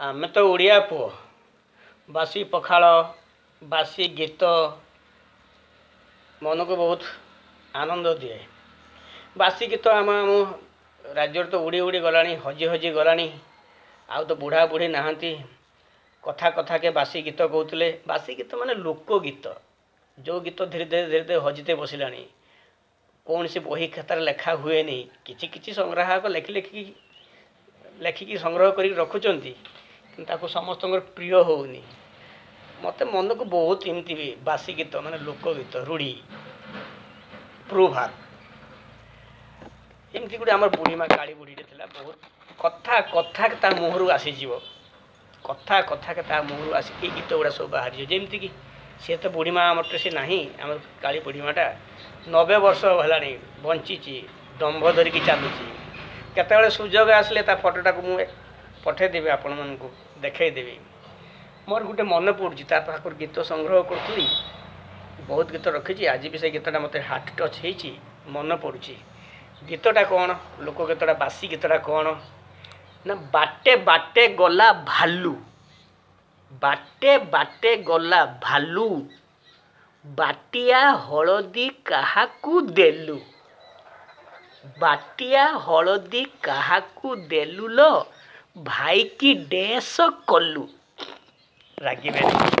ଆମେ ତ ଓଡ଼ିଆ ପୁଅ। ବାସି ପଖାଳ, ବାସି ଗୀତ ମନକୁ ବହୁତ ଆନନ୍ଦ ଦିଏ। ବାସି ଗୀତ ଆମ ଆମ ରାଜ୍ୟରେ ତ ଉଡ଼ି ଉଡ଼ି ଗଲାଣି, ହଜି ହଜି ଗଲାଣି। ଆଉ ତ ବୁଢ଼ା ବୁଢ଼ୀ ନାହାନ୍ତି। କଥା କଥାକେ ବାସି ଗୀତ କହୁଥିଲେ। ବାସି ଗୀତ ମାନେ ଲୋକ ଗୀତ, ଯେଉଁ ଗୀତ ଧୀରେ ଧୀରେ ଧୀରେ ଧୀରେ ହଜିତେ ବସିଲାଣି। କୌଣସି ବହି ଖାତାରେ ଲେଖା ହୁଏନି। କିଛି କିଛି ସଂଗ୍ରାହକ ଲେଖି ଲେଖିକି ଲେଖିକି ସଂଗ୍ରହ କରିକି ରଖୁଛନ୍ତି, କିନ୍ତୁ ତାକୁ ସମସ୍ତଙ୍କର ପ୍ରିୟ ହେଉନି। ମୋତେ ମନକୁ ବହୁତ ଏମିତି ବି ବାସି ଗୀତ ମାନେ ଲୋକ ଗୀତ, ରୂଢ଼ି, ପ୍ରୋଭାବ। ଏମିତି ଗୋଟେ ଆମର ବୁଢ଼ୀ ମା କାଳୀ ବୁଢ଼ୀଟେ ଥିଲା। ବହୁତ କଥା କଥାକେ ତା ମୁହଁରୁ ଆସିଯିବ, କଥା କଥାକେ ତା ମୁହଁରୁ ଆସିକି ଗୀତ ଗୁଡ଼ା ସବୁ ବାହାରିଯିବ। ଯେମିତିକି ସିଏ ତ ବୁଢ଼ୀ ମା ଆମର ତ ସେ ନାହିଁ। ଆମର କାଳୀ ବୁଢ଼ୀ ମାଟା 90 ବର୍ଷ ହେଲାଣି ବଞ୍ଚିଛି, ଦମ୍ଭ ଧରିକି ଚାଲୁଛି। କେତେବେଳେ ସୁଯୋଗ ଆସିଲେ ତା ଫଟୋଟାକୁ ମୁଁ ପଠାଇଦେବି, ଆପଣମାନଙ୍କୁ ଦେଖାଇଦେବି। ମୋର ଗୋଟେ ମନେ ପଡ଼ୁଛି, ତା ପାଖରୁ ଗୀତ ସଂଗ୍ରହ କରୁଥିଲି, ବହୁତ ଗୀତ ରଖିଛି। ଆଜି ବି ସେ ଗୀତଟା ମୋତେ ହାର୍ଟ ଟଚ୍ ହେଇଛି, ମନେ ପଡ଼ୁଛି। ଗୀତଟା କ'ଣ? ଲୋକ ଗୀତଟା, ବାସି ଗୀତଟା କ'ଣ ନା, ବାଟେ ବାଟେ ଗଲା ଭାଲୁ, ବାଟେ ବାଟେ ଗଲା ଭାଲୁ, ବାଟିଆ ହଳଦୀ କାହାକୁ ଦେଲୁ, ବାଟିଆ ହଳଦୀ କାହାକୁ ଦେଲୁ ଲୋ, ଭାଇକି ଡେସ କଲୁ। ରାଗିବେନି।